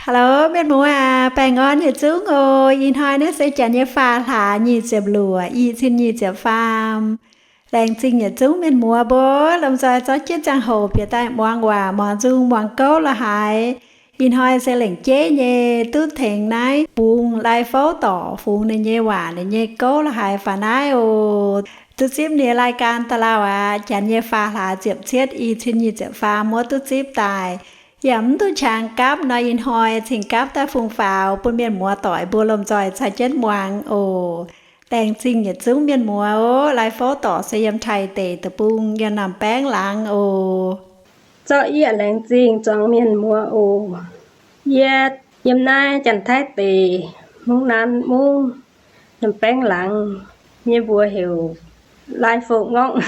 Hello, mienh muoz aac, baengh orn yietc zungv oc. Ih hnoi naaiv se janx nyei faam hlaax nyic ziepc luoqc, i cin nyic ziepc faam. Laengz zingh yietc zungv mienh muoz mbuo lomh nzoih zorqv jienv ziangh hoc bieqc daaih muangx waac, muangx nzung, muangx gouv la'haaix. Ih hnoi se lengc jeiv nyei duqv tengx naaiv bungx lai fouv dorc fungx ninh nyei waac, ninh nyei gouv la'haaix faaux naaiv oc. Duqv zipv ninh nyei รายการ da'lauh aqv. Janx nyei faam hlaax ziepc cietv, i cin nyic ziepc faam wuov duqv zipv daaih. Yaac mv duqv qangx gapv nor, ih hnoi cingx gapv daaih fungx faaux bun mienh muoz doic mbuo lomh nzoih caux jienv muangx oc. Laengz zingh yietc zungv mienh muoz oc. Lai fouv dorc se yiem Taiv deic-bung, yiem Namx Baengv Laangz oc. Zorqv yie laengz zingh zuangx mienh muoz oc. Yie yiem naaiv Janx-Taiv deic, Mungv Naanv Mungv, Namx Baengv Laangz, nyei mbuox heuc Lai Fo Ngorngv.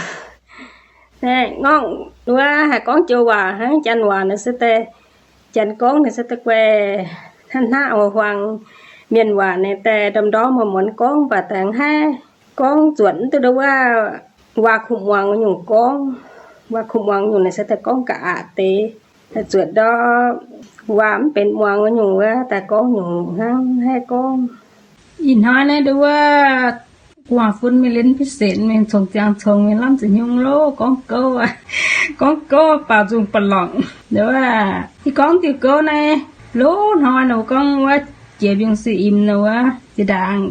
Ngorngv wuov haih gorngv joux waac hnangv, janx waac naaiv se daaih, janx gorngv naaiv se daaih guai hnangv hnangv huaang-huaang, mienh waac naaiv daaih ndorm-ndorm muonz-muonz gorngv, mv baac daaih mv haih gorngv zuotc mv duqv ndau wuov waac kuh muangx nyungc gorngv. Waac kuh muangx nyungc naaiv se daaih gorngv ga'aqc deix, zuotc ndorm waac mv benx muangx nyungc wuov daaih gorngv nyungc hnangv haih gorngv. Ih hnoi naaiv ndau wuov gu'nguaaz-fun mingh เรียนพิเศษ mingh congx ziangx congx mingh lamh ziepc nyungc loh gorngv gouv, gorngv gouv baaux nzung ba'lorngc. Ndau wuov yie gorngv diuh gouv naaiv loh hnoi nor gorngv wuov jiex mbiungc si imx nor wuov zinh ndaangc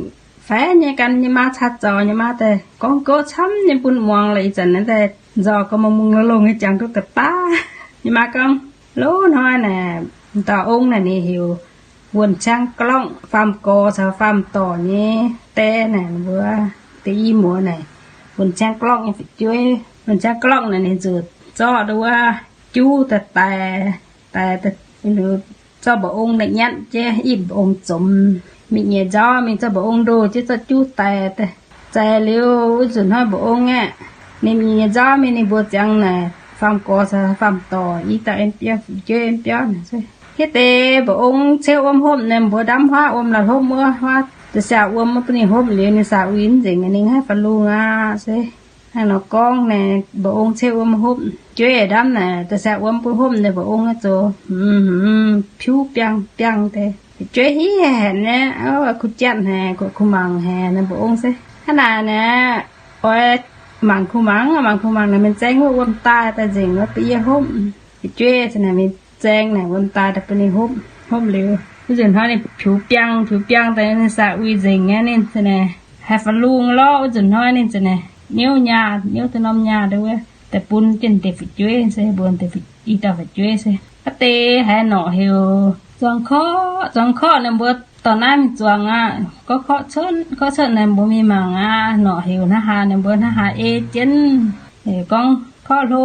faix nyei gan nyei maa caa zaux nyei maa daaih gorngv gouv camv nyei bun muangx lorqc. Ih zanc naaiv daaih nzauh gauh mungh mungh longx longx nyei jangx duqv ga'daav. Nyei maa gorngv, loh hnoi naaic, dauh ong naaic ninh heuc Wuonh Ciangv Glorngv, Faam Gorx caux Faam Dorc nyei die naaic, mbuo da'yi muoz naaic, Wuonh Ciangv Glorngv nyei fu'jueiv. Wuonh Ciangv Glorngv naaic ninh zuqc zorqv nduov juv daaih daic, daic zorqv mba'ong daaih nyatv jienv, ih mba'ong zomx, mingh nyei nzauv mingh zorqv mba'ong ndoh jienv zorqv juv daic. Zaic liuz wuov nzunc hnoi mba'ong aeqv, ninh mingh nyei nzauv mingh, ninh mbuo ziangx naaic, Faam Gorx caux Faam Dorc i dauh en biauv, fu'jueiv en biauv naaic. Hietv deix mba'ong ceuv wuom hopv naaic, mbuo ndamv huaav wuom la'hlopv wuov, huaav da'siaauh wuom wuov bun ninh hopv liuz, ninh saa uix nzengc, ninh haih faaux lungh aqv se. Hnangv nor gorngv naaic, mba'ong ceuv wuom hopv, jueiv ndamv naaic da'siaauh wuom bun hopv naaic, mba'ong zoux piuv biangh biangh deix. Fu'jueiv hiuv haic naaic, kuh jatv haic, kuh mangc haic naaic, mba'ong se hnangv naaic naaic, oix mangc kuh mangc, mangc kuh mangc naaic, mienh zaeng wuov wuom daaih daaih nzengc wuov bun yie hopv. Fu'jueiv se naaic mingh zaeng naaic wuom daaih daaih bun ninh hopv. Hopv liuz wuov nzunc hnoi ninh piuv biangh piuv biangh daaih, ninh saa uix nzengc aqv. Ninh se naaic haih faaux lungh lorqc. Wuov nzunc hnoi ninh se naaic niouv nyaah, niouv duqv norm nyaah nduov wuov daaih bun jienv deix fu'jueiv se, mbuo deix i dauh fu'jueiv se. Aav deix haiz norqc heuc zuangx korqv, zuangx korqv naaic mbuo dorh naaiv mingh zuangx aqv. Gorngv korqv cuotv, korqv cuotv naaic mbuo mingh mangc aqv. Norqc heuc hnangv haaix naaic mbuo hnangv haaix ei jienv. Heuc gorngv korqv hlo,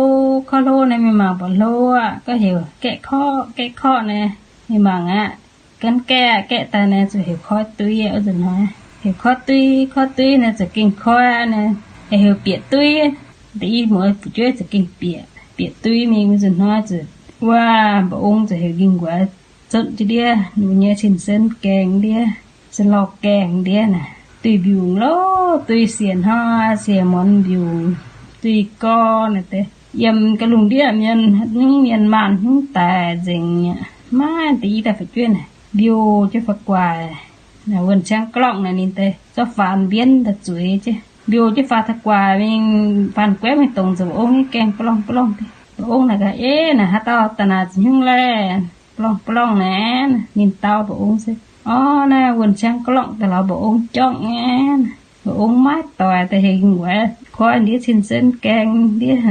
korqv hlo naaic mingh mangc baac hlo aqv. Gorngv heuc gaeqv korqv, gaeqv korqv naaic mingh mangc aqv. Gaenv gaeqv, gaeqv daaih naaic zuqc heuc koiv duiv aqv. Wuov nzunc hnoi heuc koiv duiv, koiv duiv naaic zuqc gengh koiv aqv naaic. Heuc bieqc duiv, da'yi muoz fu'jueiv zuqc gengh bieqc, bieqc duiv mingh. Wuov nzunc hnoi zuqc wuov mba'ong zuqc heuc gengh nquaix zotv jienv ndiev ninh mbuo nyei cin-sen gaengh ndiev, se lorh gaengh ndiev naaic, duih mbiungc lorh, duih siec hnoi, siec muonz mbiungc, duih gorx naaic deix, yiem ga'lungh ndiev mienh, hnyungv mienh maanh hnyungv daic nzengc aqv. Maiv deix i dauh fu'jueiv naaic mbiouh jienv fai guaax. Naaic wuonh ciangv glorngv naaic ninh deix zorqv faan mbienv daaih zueiz jienv, mbiouh jienv faan taux guaax mingh, faan gueiv mingh dongc zuqc mba'ong nyei gaengh, blorngv blorngv deix. Mba'ong naaic gaax, Eix, naaic haaix dauh daaih naaic zuqc hnyungv laeh? Blorngv blorngv naaic. Ninh dau mba'ong se, Orv, naaiv wuonh ciangv glorngv daaih lorz mba'ong jorngv aqv. Mba'ong maiv doic daaih heuc gengh nquaix koiv ndiev cin-sen gaengh ndiev,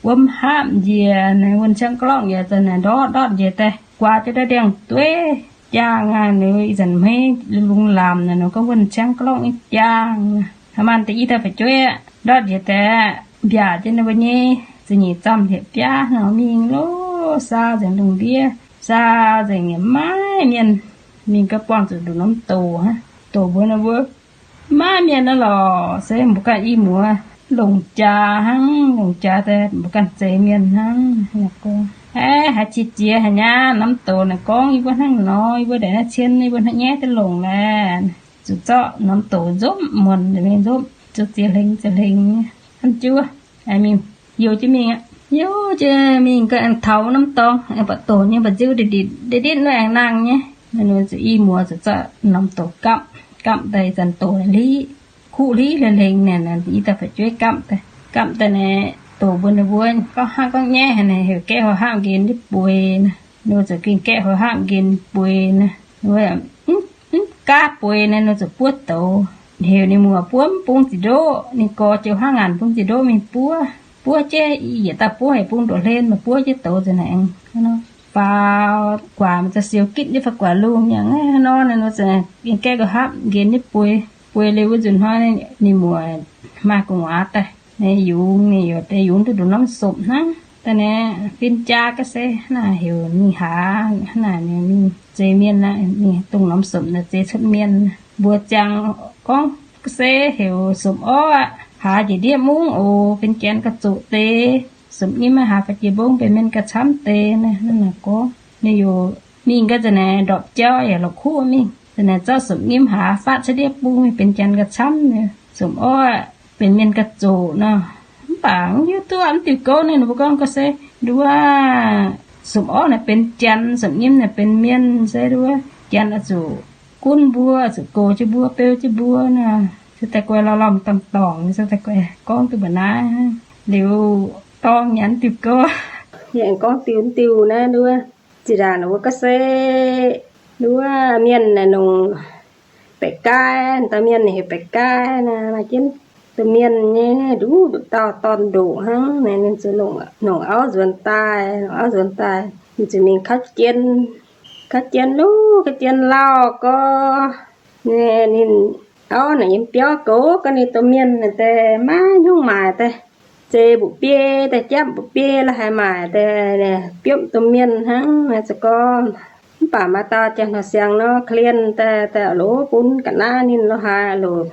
wuom hapv njiec. Naaic wuonh ciangv glorngv yaac zanc naaic ndortv ndortv njiec daaih guaax jienv ndiev ndiangx-dueiv jaangh aqv. Ninh ih zanc hmeiv lungh laamc naaic, ninh gorngv wuonh ciangv glorngv nyei jaangh. Haaix maanh deix i dauh fu'jueiv aqv, ndortv njiec daaih mbiaac jienv ninh mbuo nyei ziepc nyeic zamh hlieqv-biaav nor mingh loh, saau nzengc lungh ndiev, saau nzengc yaac maiv mienh. Mingh gau buangh zuqc nduqc norm doc hnangv. Doc mbuo nor mbuo maiv mienh naaiv lorqc, se mbuo ganh i muoz longc jaax hnangv, longc jaax daaih mbuo ganh zeix mienh hnangv. Aeqv, haiz qiex jiez haic nyei. Norm doc naaic gorngv yie mbuo hnangv nor, yie mbuo ndaangc naaiv cien yie mbuo hnangv nyaiv duqv longc laeh. Zuqc zorqv norm doc nzopv muonc, nzopv zuqc ziex hlengx ziex hlengx nyei hnangv juov. Mingh youh jienv mingh aqv. Youh jienv mingh ga'aengx taux norm dorngx, aengx buatc doc nyei mba'nziu nditv nditv, nditv nditv nor aengx nangh nyei. Ninh mbuo zuqc i muoz zuqc zorqv norm doc gamh, gamh daaih zanc doc liv, kuv liv hlengx hlengx naaic, i dauh fu'jueiv gamh daaih, gamh daaih naaic doc mbuo, ninh mbuo gorngv hnangv gorngv nyaiv haic naaic, heuc gaeqv hoqc hapv nqenx bueix naaic. Ninh mbuo zuqc gengh gaeqv hoqc hapv nqenx bueix naaic. Ninh mbuo mv gaav bueix naaic, ninh mbuo zuqc buov douz. Heuc ninh muoc buov mv bung ziqc ndoqv, ninh gorx joux hnangv ngaanc bung ziqc ndoqv mingh buov. Buov jienv i yietc dauh buov haic, bung ndoqv hlen, maaih buov jienv douz nzengc naaic. Faaux guaax maaih za'siou gitv nyei faaux guaax lungh nyei hnangv nor, ninh mbuo zuqc gengh gaeqv hoqc hapv nqenx nyei bueix. Bueix liuz wuov nzunc hnoi ninh muoc maaih gu'nguaaz daaih, ninh yungz, ninh yungz duqv nduqc norm sopc hnangv. Daaih naaic fin-jaa ga'sie naaic heuc ninh haaz, naaic ninh mingh zeix mienh, ninh dongh norm sopc naaic zeix cuotv mienh. Mbuox ziangx gorngv ga'sie heuc sopc orv aqv, haaz njiec ndiev mungv oc, benx janx ga'zuqc deix. Sopc nyimv haaz faaux jiex mbong benx mienh ga'camv deix naaic. Naaic gorngv ninh yaac mingh ga'zanc naaic ndorpc jauv yaac la'kuqv mingh. Za'naaic zorqv sopc nyimv haaz faatv cuotv ndiev bung mingh benx janx ga'camv. Sopc orv aqv benx mienh ga'zuqc nor. Mv baac mv hiuv duqv mv diuh gouv. Ninh mbuo gorngv ga'sie nduov, sopc orv naaic benx janx, sopc nyimv naaic benx mienh se nduov, janx oix zuqc gunv mbuo, oix zuqc goux jienv mbuo, beu jienv mbuo nor. Se daaih guai lorh lorh m'dorngc dorngc, se daaih guai gorngv duqv mbuo naaiv. Liuz dorng nyanc diuh gouv, yaac gorngv diuh diuh naaiv nduov. Zinh ndaangc ninh mbuo ga'sie nduov mienh naaic nongc baeqc gaai, dauh mienh heuc baeqc gaai naaic, maaih jienv domh mienh nyei nduqc nduqc dauh dorn ndoqc hnangv. Ninh zuqc longc auv nzuonx daaih, longc auv nzuonx daaih, ninh zuqc mingh kauv jien, kauv jien luv, kauv jien lauh gorx. Ninh auv naaic yiem biauv goux ga'naaiv domh mienh naaic daaih maiv nyungc maaic daaih, zeix mbu'biei daaih, japv mbu'biei la'haaix maaic daaih biopv domh mienh hnangv naaic za'gorn. Mv baac maaih dauh jauv-hnoi siangx nor, klien daaih, daaih loz bun ga'naaiv ninh la'haaix loc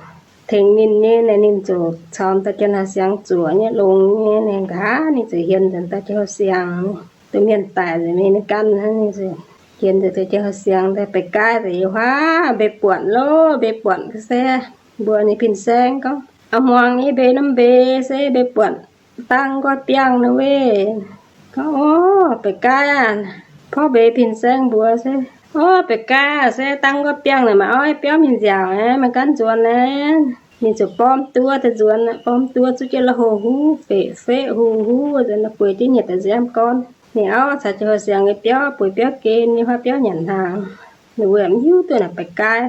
tengx ninh nyei naaic, ninh ziouc caux dauh jauv-hnoi siangx zuoqc nyei longx nyei naaic, nqa'haav ninh ziouc hienx nzuonx dauh jauv-hnoi siangx. Domh mienh daic nzengc mingh ninh ganh hnangv, ninh ziouc hienx nzuonx dauh jauv-hnoi siangx daaih, baeqc gaai deix yiem huaav mbeix buonc loh, mbeix buonc ga'sie. Mbuox ninh fin-saeng gorngv, a'hmuangx nyei mbeix norm mbeix se mbeix buonc dangv nqoi biangh nor wuov. Gorngv, Orv, baeqc gaai aah! Porv mbeix fin-saeng mbuox se, Orv, baeqc gaai aah! Se dangv nqoi biangh naaic maaih auv biauv mingh nziaauc aqv, maiv gan nzuonx aqv. Ninh ziouc borm duqv daaih nzuonx, borm duqv zuqv jienv la'houh huv, feqv-feqv huv huv nzuonx, bueix jienv nyiec daaih nziaamv gorn. Ninh auv caux jauv-hnoi siangx nyei biauv bueix biauv gen nyei, huaav biauv nyanc hnaangx. Ninh mbuo mv hiuv duqv naaic baeqc gaai.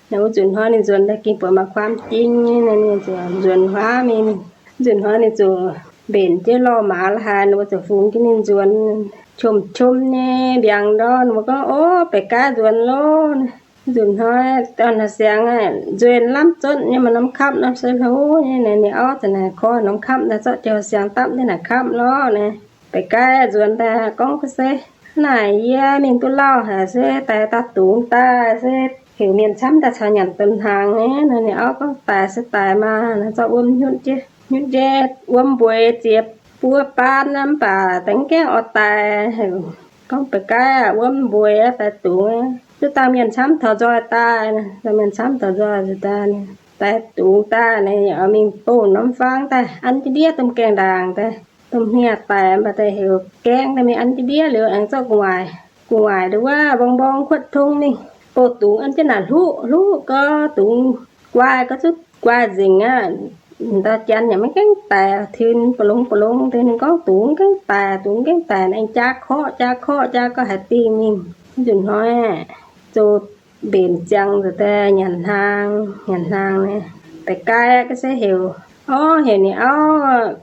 Naaic wuov nzunc hnoi ninh nzuonx daaih ging buatc maaih kuaam jing nyei, ninh ziouc nzuonx huaav mingh. Nzunc hnoi ninh ziouc mbenc jienv lorh maaz la'haaix, ninh mbuo ziouc fungx jienv ninh nzuonx, qom-qom nyei mbiaangx ndorn. Ninh mbuo gorngv, Orv, baeqc gaai nzuonx loh! Nzunc hnoi jauv-hnoi siangx aeqv, nzuonx lamh zotv nyei, maaih norm kamv norm se hlo nyei. Ninh auv ziouc naaic koi norm kamv daaih zorqv jauv-hnoi siangx dapv jienv naaic kamv lorh naaic. Baeqc gaai nzuonx daaih gorngv ga'sie, Naaic yie mingh duqv lauh haic se daaih daaih dungz daaih se heuc mienh camv daaih caux nyanc domh hnaangx nyei. Ninh auv gorngv, Daic se daic maah! Naaic zorqv wuom hnyutv jienv, hnyutv jienv wuom mbueix ziex buo baan mv baac daaih mv gaengh oix daic. Heuc gorngv, Baeqc gaai aah, wuom mbueix aqv, daaih dungz. Duqv dangh mienh camv taux nzoih daaih. Dangh mienh camv taux nzoih daaih, daaih dungz daaih, ninh yaac mingh bouh norm fang daaih an jienv ndiev domh gaengh ndaangc daaih. Domh hniev daic mv baac daaih heuc gaeng daaih mingh an jienv ndiev liuz aengx zorqv gu'nguaaic, gu'nguaaic nduov wuov mborng mborng kuotv tong mingh bouh dungz an jienv naaic hluqv hluqv gorx, dungz guaai gorx, zuqc guaai nzengc aqv. Dauh janx yaac maiv gaengh daic, tin ba'longx ba'longx deix ninh gorngv dungz mv gaengh daic, dungz mv gaengh daic, aengx jaa korqv jaa korqv jaa gorx haaix dingh mingh. Nzunc hnoi zoux mbenc ziangx nzengc daaih nyanc hnaangx, nyanc hnaangx naaic, baeqc gaai ga'sie heuc, Orv, heuc ninh auv,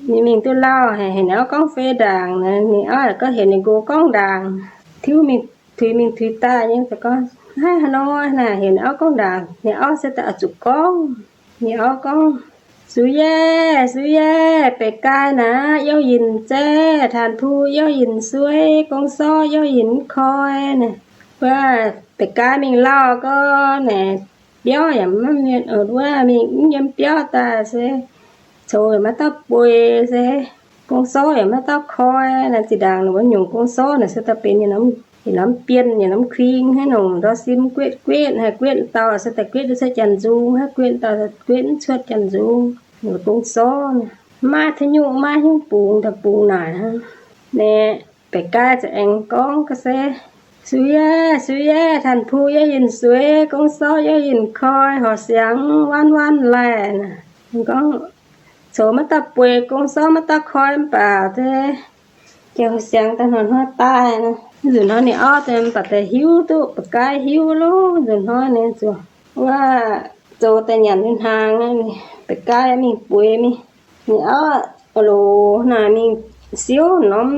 ninh mingh duqv lauh haic, heuc ninh auv gorngv fei ndaangc. Ninh auv yaac gorngv heuc ninh nqox gorngv ndaangc. Tiuv mingh tuix mingh tuix daaih nyei, gorngv, Haaix nor naaic heuc ninh auv gorngv ndaangc? Ninh auv se daaih oix zuqc gorngv. Ninh auv gorngv, Sux yaeh, sux yaeh, baeqc gaai naaic, youv yinh zaeqv, taanx puh youv yinh suei, gong sorv youv yinh mv koi naaic. Wuov baeqc gaai mingh lauh gorx naaic, biauv yaac maiv mienh, wuov mingh mv yiem biauv daaih se, coux yaac maiv dauh bueix se, gong sorv yaac maiv dauh koi. Naaiv zinh ndaangc ninh mbuo nyungc gong sorv naaic se daaih benx yietc norm bienh, yietc norm kuing, haaix nyungc ndorm sim guetv guetv, haaix guetv dauh se daaih guetv duqv cuotv janx-nzung, haaix guetv dauh guetv mv cuotv janx-nzung. Ninh mbuo gong sorv naaic maiv maaih haaix nyungc, maiv maaih haaix nyungc bungx daaih bungx naaic hnangv. Naaic baeqc gaai ziouc aengx gorngv ga'sie, Suiv, suiv, Tanh Puh yie yinh suiv, gong sorv yie yinh koi, horqc siangx waanv waanv laih. Ninh gorngv, Coux maiv dauh bueix, gong sorv maiv dauh koi mv baac se, jiex horqc siangx daaih hnoi-hnoi daaih. Nzunc hnoi ninh orv deix mv baac deix hiuv duqv, ba'gaaix hiuv lov. Nzunc hnoi ninh zuqc wuov zoux daaih nyanc nyei hnaangx, ba'gaaix mingh bueix mingh. Ninh orv loz naaic mingh siouv norm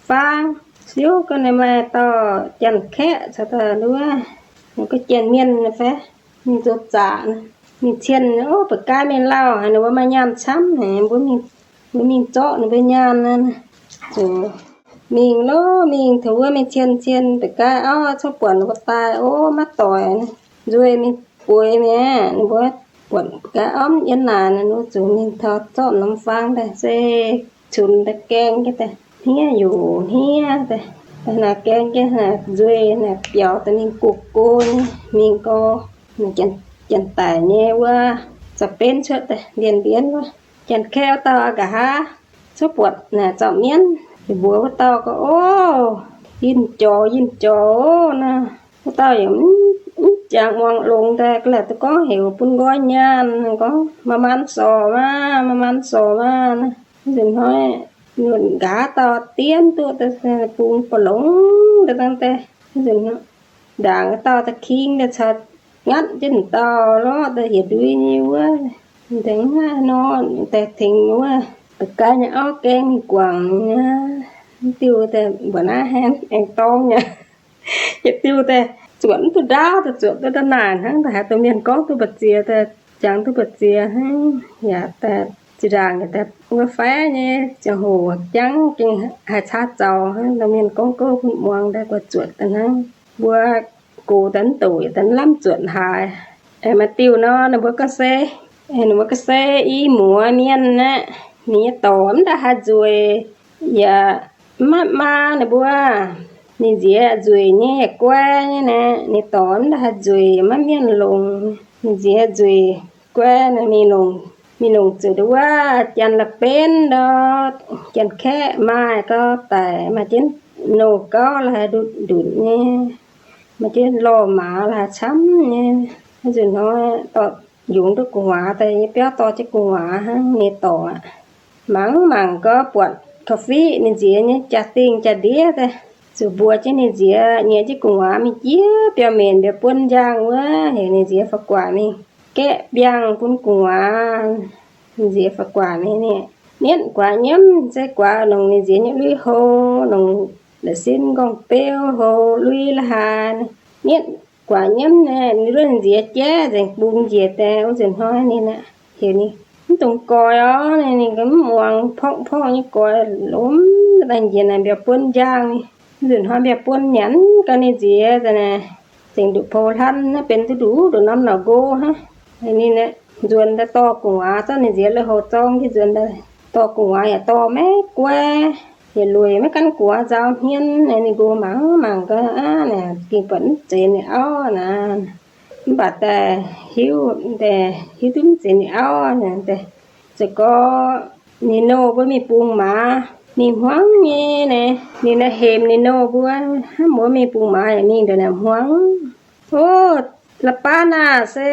faang, siouv ga'naaiv maaih dauh janx-kaeqv caux daaih nduov, ninh gorngv janx-mienh fai, mingh zoux zaqc, mingh cien, o, ba'gaaix mingh lauh haic, ninh mbuo maaih nyaanh camv haic, mbuo mingh zorqv ninh mbuo nyaanh. Zuqc mingh lov, mingh taux wuov mingh cien cien, ba'gaaix orv cuotv buonc ninh mbuo daaih, o, maiv doic, nzueih mingh bueix mi'aqv. Ninh mbuo buatc ba'gaaix orv yiem naaic, ninh mbuo zuqc mingh taux zorqv norm faang daaih se cunx daaih gaeng jienv daaih hniev yoc hniev daaih, daaih naaic gaeng jienv naaic nzueih naaic biaux daaih mingh guv go nyei, mingh go janx-daic nyei wuov za'benv cuotv daaih mbienv mbienv wuov. Janx-kaeqv wuov dauh nqa'haav cuotv buatc naaic zorqv mienv, ninh mbuox wuov dauh gorngv, O, yinh jorx, yinh jorx naaic. Wuov dauh yaac mv jangx muangx longx daaih, ga'naaiv duqv gorngv heuc bun nqoi nyaanh, gorngv, Maaih maan sorc maah, maaih maan sorc maah. Nzunc hnoi nqa'haav dauh dien duqv daaih bungx ba'longc daaih dangh daaih. Nzunc ndaangc wuov dauh daaih king daaih caux ngatv jienv dauh lorqc daaih hieh ndui nyei wuov. Deix hnangv naaiv nor daaih tengx wuov ba'gaaix nyei auv gaeng mingh guangc nyei. Diuh daaih mbuoqc naaiv aengx dorng nyei. Yietc diuh daaih zuotc mv duqv ndaauv, daaih zuotc duqv nda'naaic hnangv, daaih haaix dongh mienh gorngv duqv mbu'ziex, daaih jangx duqv mbu'ziex hnangv. Yaac daaih zinh ndaangc yaac daaih wuov faix nyei ziangh hoc jangv gengh haih caav zaux hnangv, dongh mienh gorngv gouv bun muangx daaih guaix zuotc daaih hnangv. Mbuo gox daaih mv doqc, yaac daaih mv lamh zuotc haaix. Aengx maaih diuh nor, ninh mbuo gorngv se, ninh mbuo gorngv se i muoz mienh aeqv, ninh nyei dorc mv daaih haih nzueic, yaac maiv maa ninh mbuo. Ninh nziex nzueic nyei yaac guai nyei naaic, ninh dorc mv daaih haih nzueic, yaac maiv mienh longc. Ninh nziex nzueic guai naaic, mingh longc, mingh longc zuqc wuov janx-la'benv nor, janx-kaeqv maaih gau daic, maaih jienv nouh gauv la'haaix ndutc ndutc nyei, maaih jienv lorh maaz la'haaix camv nyei. Nzunc hnoi dorh yungz duqv gu'nguaaz daaih, nyei biauv dorh jienv gu'nguaaz hnangv, ninh dorc aqv. Mangc mangc gau buatc korv-fiqv ninh nziex nyei jaa-dingh jaa-ndiev daaih, zuqc mbuox jienv ninh nziex nyiex jienv gu'nguaaz mingh jiex biauv-menc mbiauz buonv njang wuov, heuc ninh nziex faaux-guaax mingh gaeqv mbiangh bun gu'nguaaz. Ninh nziex faaux-guaax mingh, nietv guaax nyiemv, se guaax nongc ninh nziex nyei lui-houx, nongc la'sin nqorngv-beu, houx lui la'haaix, nietv guaax nyiemv naaic, ninh luov ninh nziex jaiv nzengc bungx njiec daaih. Wuov nzunc hnoi ninh aeqv, heuc ninh mv dungx goix orv, ninh ganh mv muangx, porngv porngv nyei goix, lomh daaih njiec naaic mbiauz buonv njang. Wuov nzunc hnoi mbiauz buonv nyanc gau ninh nziex daaih naaic, zengc nduqc pou hlan naaiv, benx duqv nduqc nduqc norm norqc nqo hnangv. Ninh aeqv, nzuonx daaih dorh gu'nguaaz, zorqv ninh nziex lui-houx zorng jienv nzuonx daaih dorh gu'nguaaz, yaac dorh maiv guai, yietc lueic maiv gaanv gu'nguaaz nzaaux hmien. Ninh nqo mangc mangc gau, aav, naaic gengh buatc mv zeiz ninh auv naaic. Mv baac daaih hiuv, daaih hiuv duqv mv zeiz ninh auv naaic, daaih ziouc gorngv ninh nouh mbuo mingh bungx maaz, mingh hmuangv nyei naaic. Ninh naaic hemx ninh nouh mbuo, hnangv mbuo mingh bungx maaz yaac mingh ndongc naaic hmuangv. O, la'baanv aah, se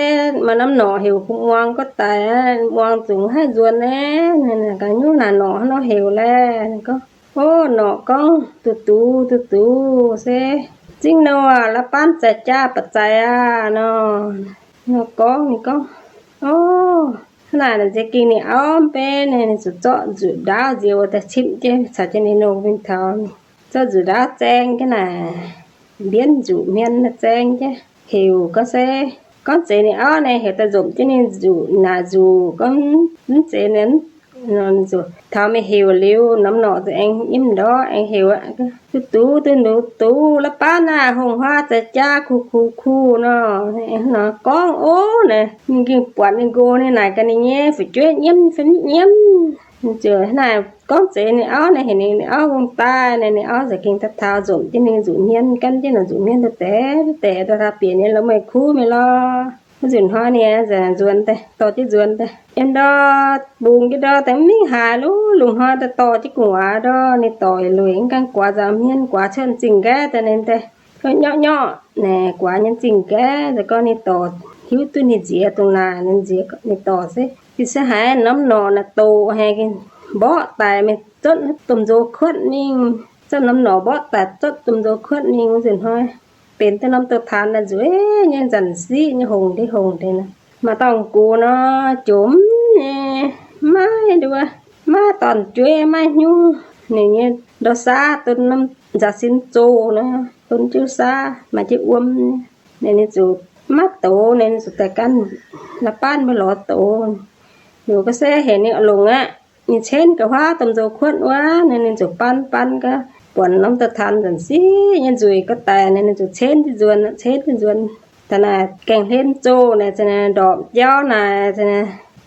maaih norm norqc heuc kuv muangx gorngv daic, muangx zungv haih nzuonx naaiv. Ga'nyuoz naaic norqc hnangv nor heuc laeh. Ninh gorngv, O, norqc gorngv, Duqv dux, duqv dux, se zingv nouh aah, la'baanv zaaix jaa baac zaaix aqv nor. Nor gorngv, ninh gorngv, O, hnangv naaic nziex ging ninh auv mv bei, ninh zuqc zorqv nzuqc ndaauv nziex wuov daaih cimv jienv caux jienv ninh nouh mingh taux, zorqv nzuqc ndaauv zaeng jienv naaic, mbienv nzuqc hmien zaeng jienv, heuc gorngv se, gorngv zeiz ninh auv naaic, heuc daaih nzopc jienv ninh nzuqc naaic nzuqc, gorngv mv zeiz ninh nzuqc. Taux mingh heuc liuz, norm norqc nzengc aengx nyim ndortv aengx heuc aqv, Duqv dux, duqv dux, duqv, la'baanv aah, hungh huaav zaaix jaa kuh kuh kuh nor. Nor gorngv ov naaic, ninh gengh buatc ninh nqo ninh naaic gaax ninh nyei fu'jueiv nyiemv fai mv nyiemv. Ziouc naaic gorngv zeiz ninh auv naaic, heuc ninh auv ngongh daaih naaic, ninh auv za'gengh daaih taux nzopc jienv ninh nzuqc hmien, gan jienv ninh nzuqc hmien daaih deix deix daaih taux bieqc nyei la'mueiz kuv mingh lorqc. Wuov nzunc hnoi ninh nzuonx daaih, dorh jienv nzuonx daaih, yiem ndor bungx jienv ndor daaih mv mingh haaix, lungh lungh hnoi daaih dorh jienv gu'nguaaz ndor. Ninh dorc lueic mv gaengh guaax nzaaux hmien, guaax cuotv zingh nqaeqv daaih ninh daaih Gorngv, Nyorqv, nyorqv. Naaic guaax nyei zingh gaav, se gorngv ninh dorc hiuv duqv ninh nziex dongh naaic, ninh nziex ninh dorc se, se haaix norm norqc naaic doqc haic, mborqv daic mingh zorqv domh nzoh kuotv mingh, zorqv norm norqc mborqv daic zorqv domh nzoh kuotv mingh. Wuov nzunc hnoi benx duqv norm douz-taanx naaic nzueic nyei, nzanc siqv nyei, hongc deix hongc deix naaic. Maaih dauh gux nor, jomc nyei, maiv nduov, maiv dorn-jueiv, maiv hnyungv. Ninh nyei ndau-saav don norm nzaaux sin zoh nor, don jiuv saav, maaih jienv wuom nyei. Ninh, ninh zuqc maiv douz, ninh zuqc daaih gan la'baanv mbuo lorz douz. Ninh ga'sie heuc ninh longc aqv. Ninh cenv ga'huaav domh nzoh kuotv wuov, ninh, ninh zuqc ban ban gaax, buatc norm douz-taanx nzanc siqv nyei nzueic ga'daic, ninh, ninh zuqc cenv jienv nzuonx, cenv jienv nzuonx. Daaih naaic gaengh hlen zoh naaic, ndorpc jauv naaic,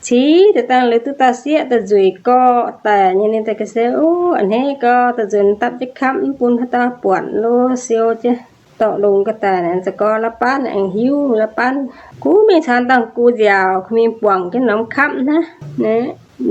ciqv deix dangh liuz duqv dauh sieqv daaih nzueic gorx daic nyei. Ninh daaih ga'sie, Ov, a'hneiv gorx, daaih nzuonx dapv jienv kamv mv bun haaix dauh buatc lo, siou jienv. Dorh longx ga'daic naaic, za'gengh la'baanv aengx hiuv, la'baanv kuv mingh caux dangh gux nziaauc, kuv mingh buangc jienv norm kamv hnangv.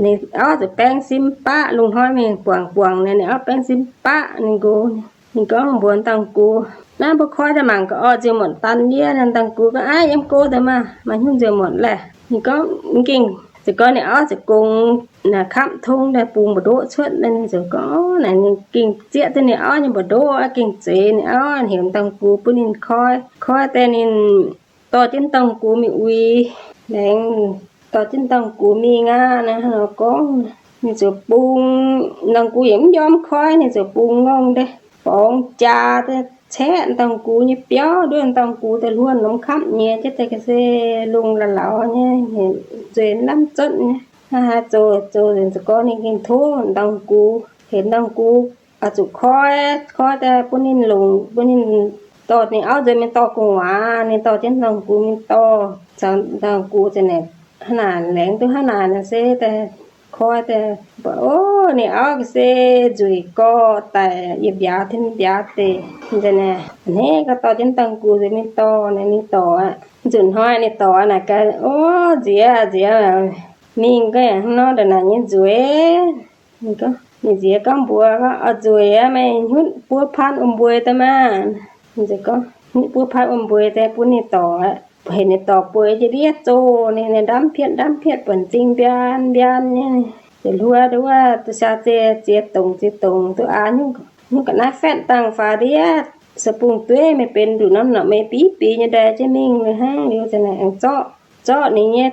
Ninh auv zuqc baeng sin baqv, lungh hnoi mingh buangc buangc naaic, ninh auv baeng sin baqv ninh nqox. Ninh gorngv mbuox dangh gux, Naaiv mbuo koi daaih mangc gaax orqc, nziouv muonc daan yie. Dangh gux gorngv, Aav, yiem go daaih maah, maaih hnyouv nziouv muonc laeh. Ninh gorngv, Ninh gengh, se gorngv ninh auv ziouc gongx naaic kamv tong daaih bungx mbu'ndoqv cuotv. Ninh ziouc gorngv, Naaic ninh gengh zieqv duqv ninh auv nyei mbu'ndoqv, gengh zeix ninh auv, heuc dangh gux bun ninh koi. Koi daaih ninh dorh jienv dangh gux mingh uix. Laengz dorh jienv dangh gux mingh aqv, naaiv hnangv nor gorngv. Ninh ziouc bungx, dangh gux yaac mv njormh koi, ninh ziouc bungx ngongh daaih borngz jaax daaih caeqv dangh gux nyei biauv, nduov dangh gux daaih hluonx norm kamv nyiex jienv daaih ga'sie lungh la'lauz nyei, nzueic lamh zotv nyei. Hnangv haaix zoux, zoux nzengc za'gengh ninh gengh tov dangh gux, heuc dangh gux oix zuqc koi, koi daaih bun ninh longc, bun ninh dorh ninh auv nzuonx mingh dorh gu'nguaaz. Ninh dorh jienv dangh gux mingh dorh, caux dangh gux ziouc naaic hnangv naaic, laengz duqv hnangv naaic nor se daaih koi daaih, mv baac ov, ninh auv ga'sie nzueic gorx daic, yie mbiauz tin mbiauz deix. Ninh ziouc naaic, A'hneiv gau, dorh jienv dangh gux nzuonx mingh dorh. Naaic ninh dorc aqv. Nzunc hnoi ninh dorc naaic gaax, Ov, nziex, nziex, mingh gaax hnangv nor ndongc naaic nyei nzueic. Ninh nziex gorngv mbuox, Oix nzueic aqv, meih hnyutv buo paan wuom-mbueix daaih maah. Ninh ziouc gorngv hnyutv buo paan wuom-mbueix daaih bun ninh dorc aqv. Heuc ninh dorc bueix jienv ndiev zoh, ninh, ninh ndamv pietv ndamv pietv buonc zingh mbiaan mbiaan nyei. Ziouc hluo nduov wuov duqv siaaux ziex, ziex dongc ziex dongc duqv aax, hnyouv ga'naaiv fatv dangh faaux ndiev, se bungx dueiv meih benx nduqc norm norqc, meih biv biv nyei ndaix jienv mingh hnangv. Liuz ziouc naaic aengx zorqv, zorqv ninh nyei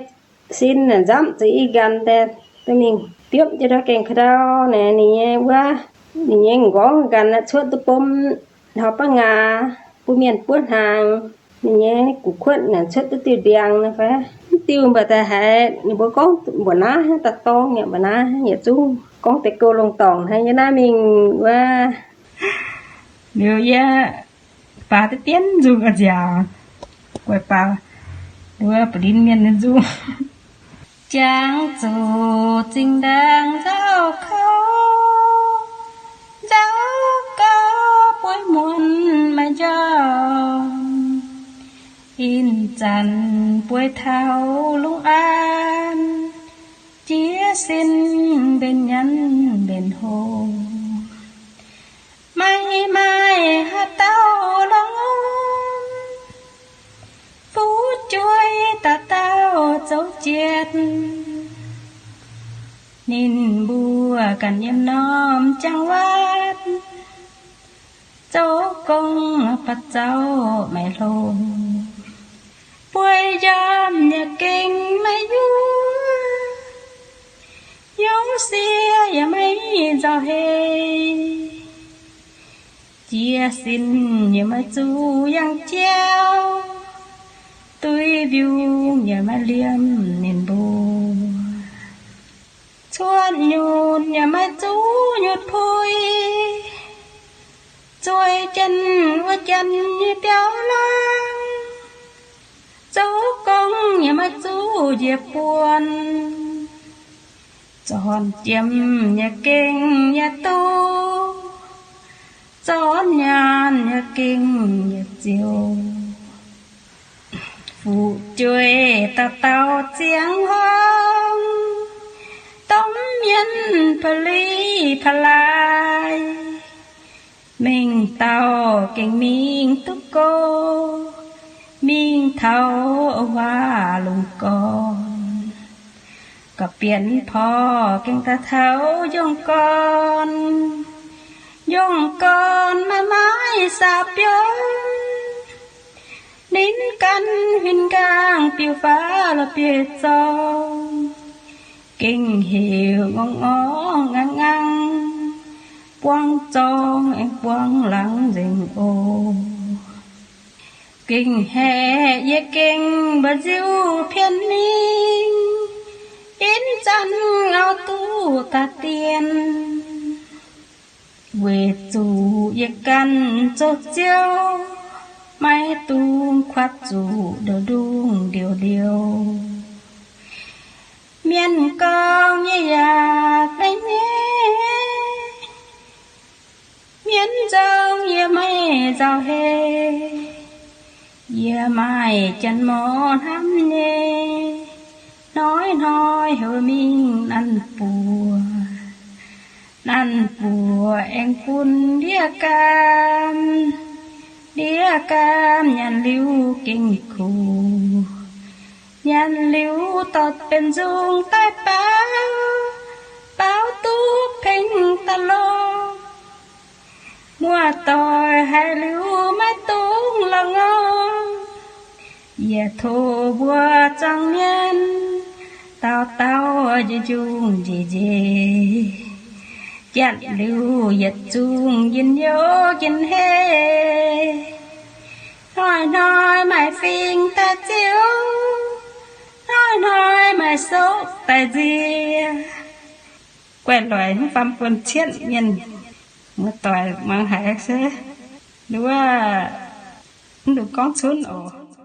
sin naaic nzamv zuqc i nqanx daaih, duqv mingh biopv jienv ndau gaengh ka'ndau naaic, ninh nyei wuov, ninh nyei m'nqorngv nqanx naaic cuotv duqv bom hlauv-baav ngaaz, bun mienh buov hnaangx. Ninh nyei gu'kuotv naaic cuotv duqv diuh ndiangx naaic fai mv diuh, mv baac daaih haiz ninh mbuo gorngv mbuoqc naaiv hnangv, daaih dorng yaac mbuoqc naaiv hnangv, yietc zungv gorngv deix gouv longx dorngc hnangv. Yie naaiv mingh wuov, liuz yie baaux deix bienv nzungh a'nziaauc, guaix baaux wuov ba'lin mienh nyei nzungh. Jangx zuqc zinh ndaangc nzauh kouv, nzauh gauh bueix muonc maiv njormh. Ih zanc bueix taux lungh aanx, jiez sin mbenc nyanc mbenc hlo. Maiv maaih haaix dauh lorz ngongh, fu'jueiv dauh dauh zoux jienv. Ninh mbuo ganh yiem norm jangx waatv, zoux gong ba'zauh maiv hlo. Bueix njormh yaac gengh maiv nyuoz, yungz siev yaac maiv nzauh hei. Jiez sin yaac maiv zuqc yangh jauv, duih mbiungc yaac maiv liemh ninh mbuo. Cuotv nyutc yaac maiv zuqc nyutc puix, zueiz jienv wuov janx nyei biauv laangz. Zoux gong yaac maiv zuqc njiec buonc, zornc jiem yaac gengh yaac duqv, zornc nyaanh yaac gengh yaac ziouc. Fu'jueiv dauh dauh ziangh hoc, domh mienh pa'li pa'laaix, Mingh dauh gengh mingh duqv go, mingh taux waac lungh gorn. Ga'bienx porv gengh daaih taux njongh gorn. Njongh gorn maiv maaih saa-biouv, ninh gan huin nqaang biux faaux la'bieiv-zorng. Gengh heuc ngorngv-ngorngv ngang-ngang, buangv zorng aengx buangv laangz nzengc oc. Gengh haeqv yie gengh mba'nziu pien mingh, ih zanc auv duqv daaih dien. Weic zuqc yie ganh zoux ziouv, maiv dungx kuatv zuqc ndoh ndungh ndiouh ndiouh. Mienh gorngv yie yaac maiv nyaiv, mienh nzong yie maiv nzauh hei. Yie maaih janx-morc hnamv nyei, hnoi-hnoi heuc mingh nanv buoz. Nanv buoz aengx bun ndiev gaam, ndiev gaam nyanc liuz gengh kuh. Nyanc liuz dorh benx nzung daaih baauv, baauv duqv pengx daaih lorz. Muoz-doic haiz liuz maiv dungx lorz ngorc. Yie tov mbuo zuangx mienh, dauh dauh njunc-njunc njiec njiec. Janx liuz yietc zungv njien-youh njien-hei. Hnoi-hnoi maaih fing daaih ziux, hnoi-hnoi maaih sokv daaih nzie. Guaih loic mv faam buonv cietv mienh, muoz-doic muangx haiz se nduov, mv dungx gorngv cunv oc.